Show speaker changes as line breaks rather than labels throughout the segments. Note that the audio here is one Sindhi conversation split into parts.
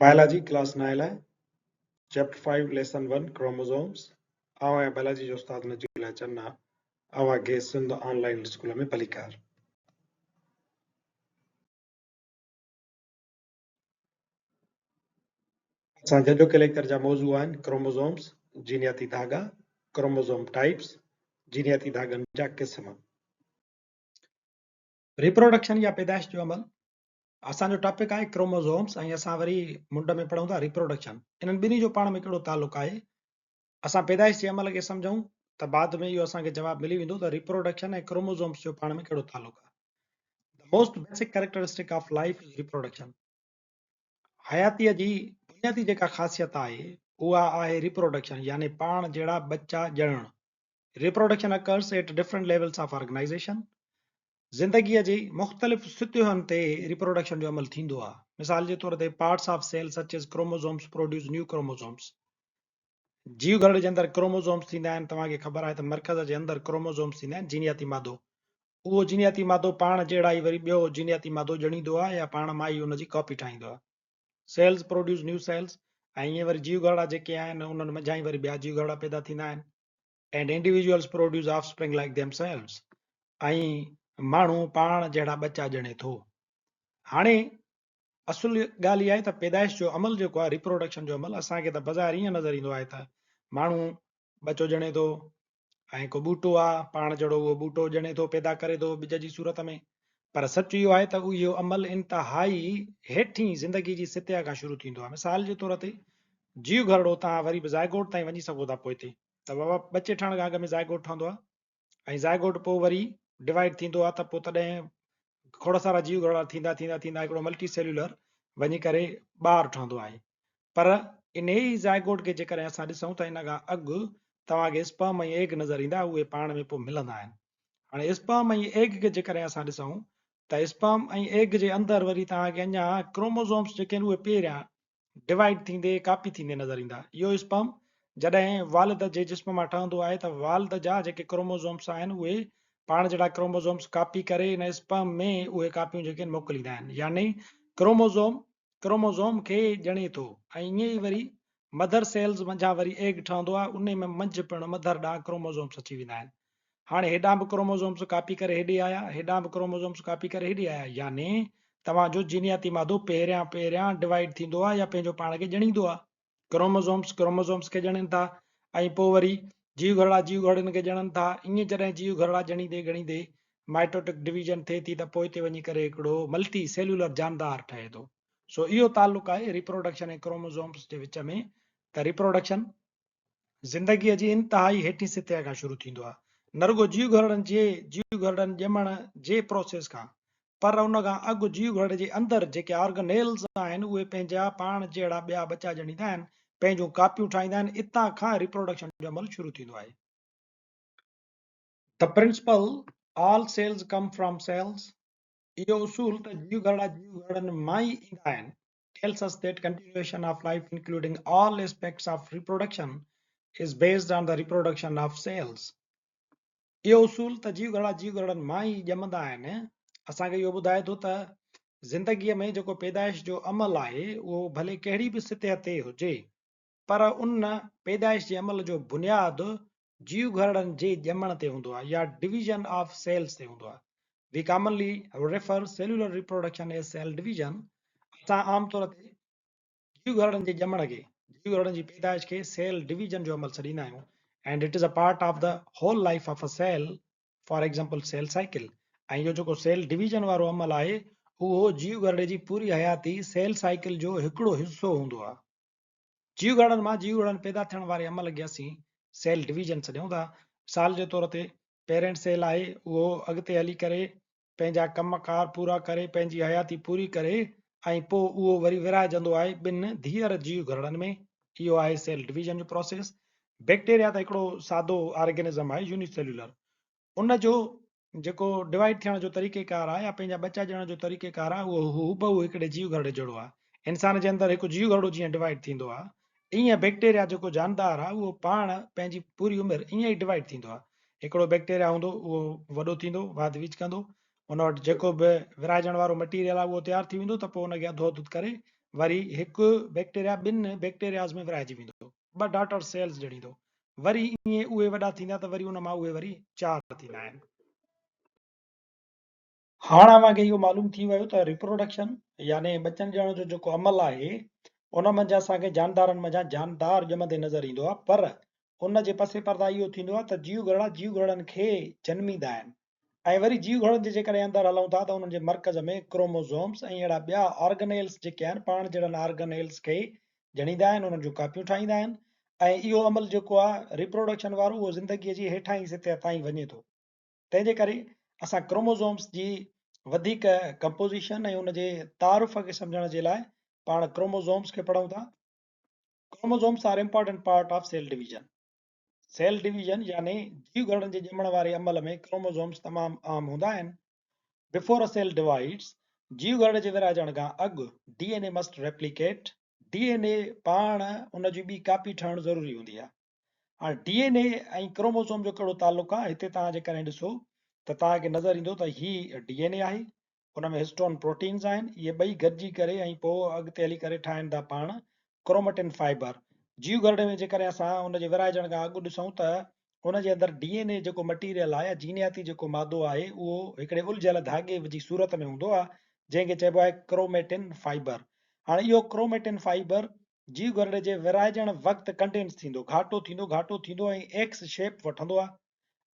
بائلاجي ڪلاس نائين لاء chapter five lesson one chromosomes آئون آهيان بائلاجي جو استاد نجيب الله چنا اوهان کي سنڌ آن لائين اسڪول ۾ ڀليڪار. اسان جي اڄوڪي ليڪچر جا موضوع آهن ڪروموزومز، جينياتي ڌاڳا، ڪروموزوم ٽائپس، جينياتي ڌاڳن جا قسم. ريپروڊڪشن يا پيدائش جو عمل، اسان جو ٽاپڪ آهي ڪروموزومز ۽ اسان وري منڍ ۾ پڙهون ٿا ريپروڊڪشن. انهن ٻنهي جو پاڻ ۾ ڪهڙو تعلق آهي؟ اسان پيدائش جي عمل کي سمجهون ته بعد ۾ اهو اسان کي جواب ملي ويندو ته ريپروڊڪشن ۽ ڪروموزومز جو پاڻ ۾ ڪهڙو تعلق آهي. The most basic characteristic of life is reproduction. حياتيء جي بنيادي جيڪا خاصيت آهي اها آهي ريپروڊڪشن يعني پاڻ جهڙا ٻچا ڄڻڻ. Reproduction occurs at different levels of organization. زندگيء جي مختلف سطحن تي ريپروڊڪشن جو عمل ٿيندو آهي. مثال جي طور تي parts of cell such as chromosomes produce new chromosomes. جيو گهرڙي جي اندر ڪروموزومز ٿيندا آهن. توهان کي خبر آهي ته مرڪز جي اندر ڪروموزومز ٿيندا آهن، جينياتي مادو. اهو جينياتي مادو پاڻ جهڙا ئي وري ٻيو جينياتي مادو ڄڻيندو آهي يا پاڻ مان ئي ان جي ڪاپي ٺاهيندو آهي. Cells produce new cells ۽ ائين وري جيو گهرڙا جيڪي آهن انهن منجهان ئي وري ٻيا جيو گهرڙا پيدا ٿيندا آهن. And individuals produce offspring like themselves ۽ ماڻهو پاڻ جهڙا ٻچا ڄڻي ٿو. هاڻي اصل ڳالهه اها آهي ته پيدائش جو عمل جيڪو آهي ريپروڊڪشن جو عمل اسان کي ته بظاهر ائين نظر ايندو آهي ته ماڻهو ٻچو ڄڻي ٿو ۽ ڪو ٻوٽو آهي پاڻ جهڙو اهو ٻوٽو ڄڻي ٿو پيدا ڪري ٿو ٻج جي صورت ۾ پر سچ اهو آهي ته اهو عمل انتهائي هيٺين زندگي جي سطح کان شروع ٿيندو آهي مثال جي طور تي جيو گهرڙو تان وري به زائگوٽ تائين وڃي سگهو ٿا پوئتي ته بابا ٻچي ٺهڻ کان اڳ ۾ زائگوٽ ٺهندو آهي ۽ زائگوٽ پوء وري ڊوائيڊ ٿيندو آهي ته پوء تڏهن کوڙ سارا جيو گهرڙا ٿيندا ٿيندا ٿيندا هڪڙو ملٽي سيلولر وڃي ڪري ٻار ٺهندو آهي پر انهي ئي زائگوٽ کي جيڪڏهن اسان ڏسون ته ان کان اڳ توهان کي اسپرم ۽ ايگ نظر ايندا اهي پاڻ ۾ پوء ملندا آهن هاڻي اسپرم ۽ ايگ کي جيڪڏهن اسان ڏسون ته اسپرم ۽ ايگ جي اندر وري توهان کي اڃا ڪروموزومس جيڪي آهن اهي پهريان ڊوائيڊ ٿيندي ڪاپي ٿيندي نظر ايندا. اهو اسپرم جڏهن والد جي جسم مان ٺهندو آهي ته والد جا جيڪي ڪروموزومس آهن اهي پاڻ جهڙا ڪروموزومس ڪاپي ڪري ان اسپرم ۾ اهي ڪاپيون جيڪي آهن موڪليندا آهن يعني ڪروموزوم ڪروموزوم کي ڄڻي ٿو ۽ ائين ئي وري مڌر سيلز منجهان وري ايگ ٺهندو آهي انهي ۾ منجهه پڻ مڌر ڏانهن ڪروموزومس اچي ويندا آهن. هاڻي هيڏانهن به ڪروموزومز ڪاپي ڪري هيڏي آيا، هيڏانهن به ڪروموزومز ڪاپي ڪري هيڏي آيا، يعني توهان جو جينياتي مادو پهريان پهريان ڊوائيڊ ٿيندو آهي يا پنهنجو پاڻ کي ڄڻيندو آهي. ڪروموزومز ڪروموزومز کي ڄڻين ٿا ۽ پوء وري جيو گهرڙا جيو گهرڙن کي ڄڻن ٿا. ائين جڏهن جيو گهرڙا ڄڻيندي ڳڻيندي مائٽوٽڪ ڊويزن ٿئي ٿي ته پوئتي وڃي ڪري هڪڙو ملٽي سيلولر جاندار ٺهي ٿو. سو اهو تعلق آهي ريپروڊڪشن ۽ ڪروموزومز جي وچ ۾ ته ريپروڊڪشن زندگيء جي انتهائي هيٺين سطح کان شروع ٿيندو آهي، نه رڳو جيوگهرڙن جي جيوگهرڙن ڄمڻ جي پروسيس کان، پر ان کان اڳ جيوگهرڙي جي اندر جيڪي آرگنيلز آهن اهي پنهنجا پاڻ جهڙا ٻيا ٻچا ڄڻيندا آهن، پنهنجون ڪاپيون ٺاهيندا آهن، اتان کان ريپروڊڪشن جو عمل شروع ٿيندو آهي. The principle all cells come from cells اهو اصول ته جيوگهرڙا جيوگهرڙن مان ئي ايندا آهن، tells us that continuation of life including all aspects of reproduction is based on the reproduction of cells. اهو اصول ته جيوگهرڙا جيوگهرڙن مان ئي ڄمندا آهن اسان کي اهو ٻڌائي ٿو ته زندگيء ۾ جيڪو پيدائش جو عمل آهي اهو ڀلي ڪهڙي به سطح تي هجي پر ان پيدائش جي عمل جو بنياد جيوگهرڙن جي ڄمڻ تي هوندو آهي يا ڊويزن آف سيلز تي هوندو آهي. We commonly refer cellular reproduction as cell division. اسان عام طور تي جيوگهرڙن جي ڄمڻ کي، جيوگهرڙن جي پيدائش کي سيل ڊويزن جو عمل سڏيندا آهيون and it is a part of the whole life of a cell for example cell cycle ۽ اهو جيڪو سيل ڊويزن وارو عمل آهي اهو جيوگهرڙي جي پوري حياتي سيل سائيڪل جو هڪڙو حصو هوندو آهي. جيوگهرڙن مان جيوگهرڙن پيدا ٿيڻ واري عمل کي اسين سيل ڊويزن سڏيون ٿا. مثال جي طور تي پيرنٽ سيل آهي اهو اڳتي هلي ڪري پنهنجا ڪم ڪار پورا ڪري پنهنجي حياتي پوري ڪري ۽ پوء اهو وري ورهائجندو آهي ٻن ڌيئر جيوگهرڙن ۾ اهو آهي سيل ڊويزن جو پروسيس. بيڪٽيريا ته هڪڙو سادو آرگنزم آهي يوني سيلولر ان جو جيڪو ڊوائيڊ ٿيڻ جو طريقي ڪار آهي يا پنهنجا ٻچا ڄڻڻ جو طريقي ڪار آهي اهو هوبهو هڪڙي جيو گهرڙي جهڙو آهي. انسان جي اندر هڪ جيو گهرڙو جيئن ڊوائيڊ ٿيندو آهي ايئن بيڪٽيريا جيڪو جاندار آهي اهو پاڻ پنهنجي پوري عمر ايئن ئي ڊوائيڊ ٿيندو آهي. هڪڙو بيڪٽيريا هوندو اهو وڏو ٿيندو واڌ ويجهه ڪندو ان وٽ جيڪو به ورهائجڻ وارو مٽيريل آهي اهو تيار ٿي ويندو ته پوء ان کي اڌو اڌ ڪري وري هڪ بيڪٽيريا ٻن بيڪٽيرياز ۾ ورهائجي ويندو، ٻه ڊاٽر سيلز ڄڻيندو، وري ائين اهي وڏا ٿيندا ته وري ان مان اهي وري چار ٿيندا آهن. هاڻ اوهان کي اهو معلوم ٿي ويو ته ريپروڊڪشن يعني ٻچن ڄڻڻ جو جيڪو عمل آهي ان منجهه اسان کي جاندارن منجهان جاندار ڄمندي نظر ايندو آهي پر ان جي پس پرده اهو ٿيندو آهي ته جيوگهرڙا جيوگهرڙن کي جنميندا آهن ۽ وري جيوگهرڙن جي جيڪڏهن اندر هلون ٿا ته انهن جي مرڪز ۾ ڪروموزومز ۽ اهڙا ٻيا آرگنيلز جيڪي آهن پاڻ جهڙن آرگنيلز کي ڄڻيندا آهن انهن جون ڪاپيون ٺاهيندا آهن ۽ اهو عمل جيڪو آهي ريپروڊڪشن وارو اهو زندگيء جي هيٺاهين سطح تائين وڃي ٿو تنهن جي ڪري اسان ڪروموزومز جي وڌيڪ ڪمپوزيشن ۽ ان جي تعارف کي سمجهڻ جي لاء پاڻ ڪروموزومز کي پڙهون ٿا. Chromosomes are important part of cell division. Cell division يعني جيوگهرڙن جي ڄمڻ واري عمل ۾ ڪروموزومز تمام اهم هوندا آهن. Before a cell divides، جيوگهرڙي جي ورهائجڻ کان اڳ D N A must replicate، D N A پاڻ ان جي ٻي ڪاپي ٺهڻ ضروري هوندي آهي. هاڻ ڊي اين اي ۽ ڪروموزوم جو ڪهڙو تعلق آهي؟ هتي توهان جيڪڏهن ڏسو ته توهان کي نظر ايندو ته هي ڊي اين اي آهي ان ۾ هسٽون پروٽينز آهن، اهي ٻئي گڏجي ڪري ۽ پوء اڳتي هلي ڪري ٺاهين ٿا پاڻ ڪرومٽن فائبر. جيوگهرڙي ۾ جيڪڏهن اسان ان جي ورهائجڻ کان اڳ ڏسون ته ان جي اندر ڊي اين اي جيڪو مٽيريل آهي يا جينياتي جيڪو مادو آهي اهو هڪڙي الجهيل ڌاڳي جي صورت ۾ هوندو آهي جنهن کي چئبو آهي ڪروميٽن فائبر. هاڻي اهو ڪروميٽن فائبر جيوگهرڙي جي ورهائجڻ وقت ڪنڊينس ٿيندو، گهاٽو ٿيندو، گهاٽو ٿيندو ۽ ايڪس شيپ وٺندو آهي.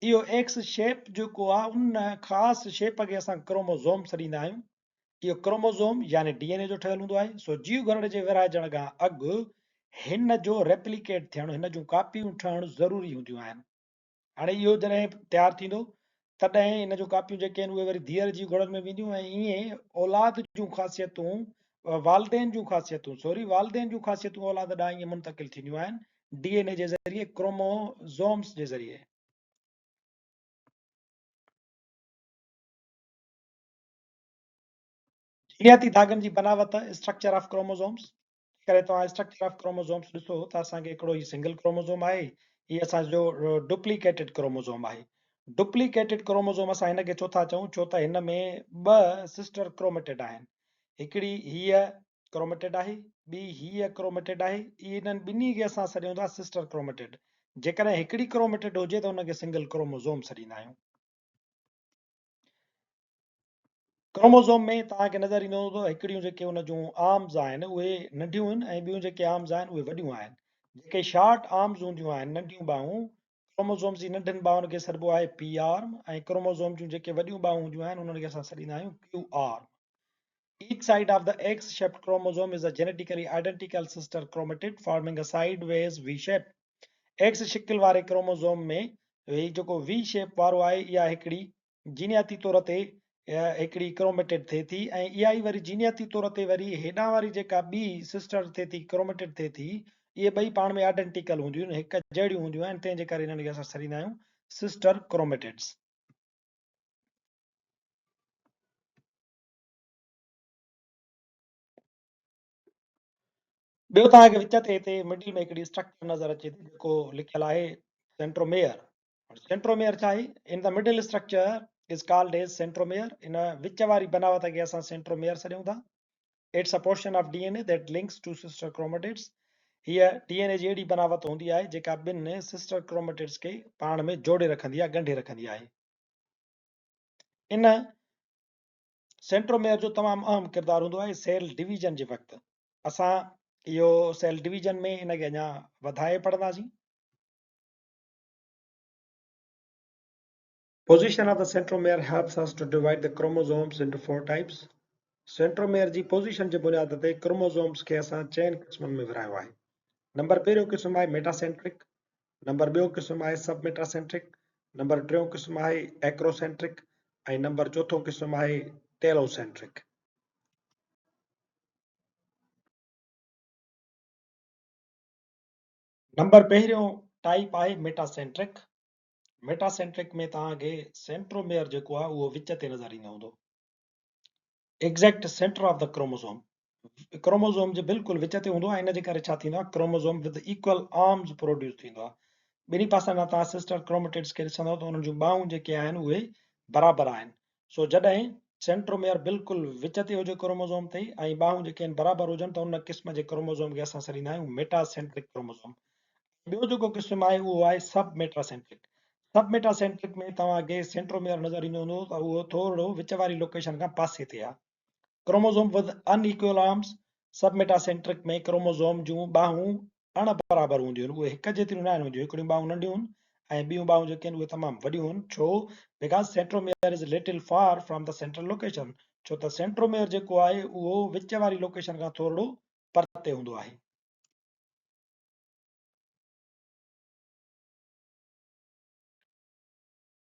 اهو ايڪس شيپ جيڪو آهي ان خاص شيپ کي اسان ڪروموزوم سڏيندا آهيون. اهو ڪروموزوم يعني ڊي اين اي جو ٺهيل هوندو آهي. سو جيو گهرڙي جي ورهائجڻ کان اڳ هن جو ريپليڪيٽ ٿيڻ، هن جون ڪاپيون ٺهڻ ضروري هونديون آهن. هاڻي اهو جڏهن تيار ٿيندو تڏهن هن جون ڪاپيون جيڪي آهن اهي وري ڌيئر جيو گهرڙن ۾ وينديون ۽ ائين اولاد جون خاصيتون والدين جون خاصيتون سوري والدين جون خاصيتون اولاد ڏانهن ائين منتقل ٿينديون آهن. ڊي اين اي جي ذريعي ڪروموزومز جي ذريعي. جينياتي ڌاڳن جي بناوت، Structure of Chromosomes، جيڪڏهن توهان اسٽرڪچر آف ڪروموزومز ڏسو ته اسان کي هڪڙو هي سنگل ڪروموزوم آهي، هي اسان جو ڊپليڪيٽڊ ڪروموزوم آهي. ڊپليڪيٽڊ ڪروموزوم اسان هن کي ڇو ٿا چئون؟ ڇو ته هن ۾ ٻه سسٽر ڪروميٽڊ آهن. هڪڙي هيء ڪروميٽڊ آهي، ٻي هيء ڪروميٽڊ آهي، انهن ٻنهي کي اسان سڏيون ٿا سسٽر ڪروميٽڊ. جيڪڏهن هڪڙي ڪروميٽڊ هجي ته ان کي سنگل ڪروموزوم سڏيندا آهيون. ڪروموزوم ۾ توهان کي نظر ايندو هوندو ته هڪڙيون جيڪي ان جون آرمز آهن اهي ننڍيون آهن ۽ ٻيون جيڪي آرمز آهن اهي وڏيون آهن. جيڪي شارٽ آرمز هونديون آهن، ننڍيون ٻانهون، ڪروموزوم جي ننڍين ٻانهن کي سڏبو آهي پي آرم ۽ ڪروموزوم جون جيڪي وڏيون ٻانهون هونديون آهن انهن کي اسان سڏيندا آهيون Q arm. Each side of the X-shaped chromosome is a genetically identical sister chromatid forming a sideways V shape. X شڪل واري ڪروموزوم ۾ هي جيڪو V shape وارو آهي اها هڪڙي جينياتي طور تي هڪڙي ڪروميٽڊ ٿئي ٿي ۽ اها ئي وري جينياتي طور تي وري هيڏانهن واري جيڪا ٻي سسٽر ٿئي ٿي ڪروميٽڊ ٿئي ٿي اهي ٻئي پاڻ ۾ آئيڊينٽيڪل هونديون آهن هڪ جهڙيون هونديون آهن تنهن جي ڪري انهن کي اسان سڏيندا آهيون سسٽر ڪروميٽڊس. ٻيو توهان کي وچ تي هتي مڊل ۾ هڪڙي اسٽرڪچر نظر اچي ٿي جيڪو لکيل آهي سينٽروميئر. سينٽروميئر ڇا آهي؟ In the middle structure is called as centromere. ان وچ واري بناوت کي اسان سينٽروميئر سڏيون ٿا. It's a portion of D N A that links two sister chromatids. هيء ڊي اين اي جي اهڙي بناوت هوندي آهي جيڪا ٻن سسٽر ڪروميٽڊس کي پاڻ ۾ جوڙي رکندي آهي، ڳنڍي رکندي آهي. ان سينٽروميئر جو تمام اهم ڪردار هوندو آهي سيل ڊويزن جي وقت. اسان اهو سيل ڊويزن ۾ ان کي اڃا وڌائي پڙهنداسين. Position of the centromere helps us to divide the chromosomes into four types. Centromere جي پوزيشن جي بنياد تي ڪروموزومز کي اسان چئن قسمن ۾ ورهايو آهي. نمبر پهريون قسم آهي ميٽاسينٽرڪ، نمبر ٻيو قسم آهي سب ميٽاسينٽرڪ، نمبر ٽيون قسم آهي ايڪروسينٽرڪ ۽ نمبر چوٿون قسم آهي ٽيلوسينٽرڪ. نمبر پهريون ٽائيپ آهي ميٽاسينٽرڪ. ميٽاسينٽرڪ ۾ توهان کي سينٽروميئر جيڪو آهي اهو وچ تي نظر ايندو هوندو. Exact centre of the chromosome chromosome جي بلڪل وچ تي هوندو آهي ان جي ڪري ڇا ٿيندو آهي chromosome with equal arms produce ٿيندو آهي ٻنهي پاسن کان توهان سسٽر ڪروميٽڊس کي ڏسندو ته انهن جون ٻانهون جيڪي آهن اهي برابر آهن. سو جڏهن سينٽروميئر بلڪل وچ تي هجي ڪروموزوم تي ۽ ٻانهون جيڪي آهن برابر هجن ته ان قسم جي ڪروموزوم کي اسان سڏيندا آهيون ميٽاسينٽرڪ ڪروموزوم. ٻيو جيڪو قسم آهي اهو آهي سب ميٽاسينٽرڪ. سب ميٽاسينٽرڪ ۾ توهان کي سينٽروميئر نظر ايندو هوندو ته اهو ٿورڙو وچ واري لوڪيشن کان پاسي تي آهي. Chromosome with unequal arms, submetacentric ۾ chromosome جون ٻانهون اڻ برابر هونديون آهن، اهي هڪ جيتريون ناهن هونديون، هڪڙيون ٻانهون ننڍيون آهن ۽ ٻيون ٻانهون جيڪي آهن اهي تمام وڏيون آهن، ڇو؟ Because centromere is little far from the central location، ڇو ته سينٽروميئر جيڪو آهي اهو وچ واري لوڪيشن کان ٿورڙو پرتي هوندو آهي.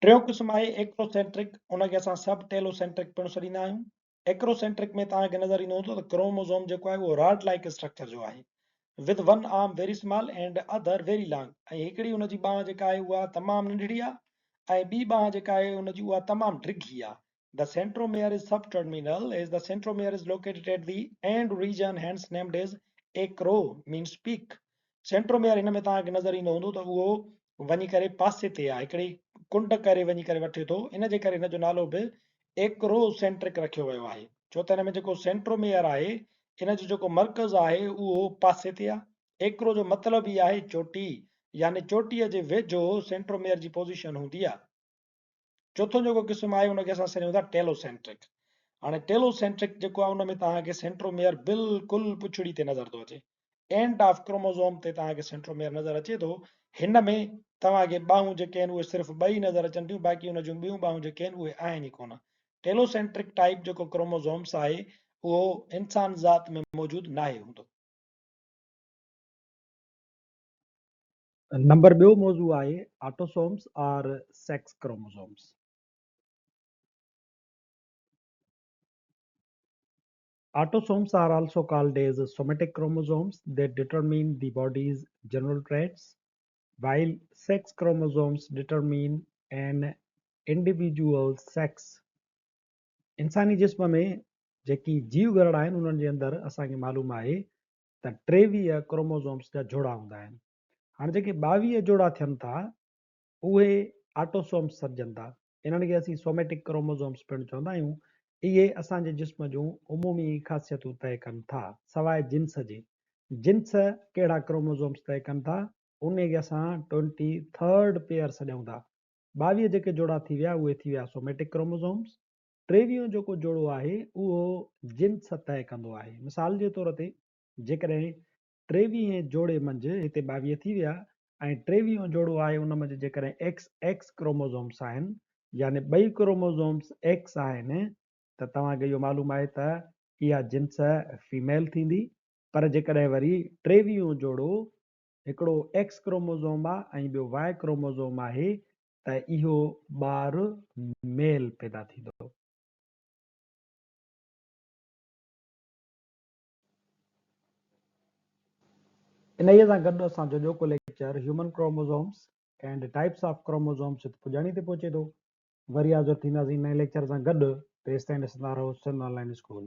ٽيون قسم آهي ايڪروسينٽرڪ، ان کي اسان سب ٽيلوسينٽرڪ پڻ سڏيندا آهيون. ايڪروسينٽرڪ ۾ توهان کي نظر ايندو هوندو ته ڪروموزوم جيڪو آهي اهو راڊ لائيڪ اسٽرڪچر جو آهي، with one arm very small and other very long ۽ هڪڙي ان جي ٻانهن جيڪا آهي اها تمام ننڍڙي آهي ۽ ٻي ٻانهن جيڪا آهي ان جي اها تمام ڊگهي آهي. The centromere is subterminal as the centromere is located at the end region hence named as acro means peak. Centromere هن ۾ توهان کي نظر ايندو هوندو ته اهو وڃي ڪري پاسي تي آهي، هڪڙي ڪنڊ ڪري وڃي ڪري وٺي ٿو، ان جي ڪري هن جو نالو به ايڪروسينٽرڪ رکيو ويو آهي، ڇو ته هن ۾ جيڪو سينٽروميئر آهي، ان جو جيڪو مرڪز آهي اهو پاسي تي آهي. ايڪرو جو مطلب ئي آهي چوٽي، يعني چوٽيء جي ويجهو سينٽروميئر جي پوزيشن هوندي آهي. چوٿون جيڪو قسم آهي ان کي اسان سڏيون ٿا ٽيلوسينٽرڪ. هاڻي ٽيلوسينٽرڪ جيڪو آهي ان ۾ توهان کي سينٽروميئر بلڪل پڇڙي تي نظر ٿو اچي. اينڊ آف ڪروموزوم تي توهان کي سينٽروميئر نظر اچي ٿو. هن ۾ توهان کي ٻانهون جيڪي آهن اهي صرف ٻه ئي نظر اچن ٿيون باقي ان جون ٻيون ٻانهون جيڪي آهن اهي آهن ئي ڪونه. ٽيلوسينٽرڪ ٽائيپ جيڪو ڪروموزومس آهي اهو انسان ذات ۾ موجود ناهي هوندو. نمبر ٻيو موضوع آهي autosomes or sex chromosomes. Autosomes are also called as somatic chromosomes that determine the body's general traits, while sex chromosomes determine an individual's sex. انساني جسم ۾ جيڪي جيو گهرڙا آهن انهن جي اندر اسان کي معلوم آهي ته 23 ڪروموزومز جا جوڙا هوندا آهن. هاڻي جيڪي 22 جوڙا ٿين ٿا اهي آٽوسومز سڏجن ٿا. انهن کي اسين سوميٽڪ ڪروموزومز پڻ چوندا آهيون. اهي اسان جي جسم جون عمومي خاصيتون طئي ڪن ٿا سواء جنس جي. جنس ڪهڙا ڪروموزومز طئي ڪن ٿا انهي کي اسان ٽوئنٽي ٿرڊ پيئر سڏيون ٿا. 22 جيڪي جوڙا ٿي ويا اهي ٿي ويا سوميٽڪ ڪروموزومز. ٽيويهون جيڪو جوڙو آهي اهو جنس طئي ڪندو آهي. مثال جي طور تي جيڪڏهن ٽيويهين جوڙي منجهه هتي 22 ٿي ويا ۽ ٽيويهون جوڙو آهي ان منجهه جيڪڏهن ايڪس ايڪس ڪروموزومس آهن يعني ٻئي ڪروموزومس ايڪس آهن ته توهان کي اهو معلوم آهي ته اها جنس فيميل ٿيندي پر جيڪڏهن وري ٽيويهون جوڙو هڪڙو ايڪس ڪروموزوم آهي ۽ ٻيو واء ڪروموزوم آهي ته اهو ٻار ميل پيدا ٿيندو. انهيء سان گڏ اسان جو اڄوڪو lecture human chromosomes and types of chromosomes هت پڄاڻي تي پهچي ٿو. وري حاضر ٿينداسين نئين ليڪچر سان گڏ، تيستائين ڏسندا رهو سنڌ آن لائين اسڪول.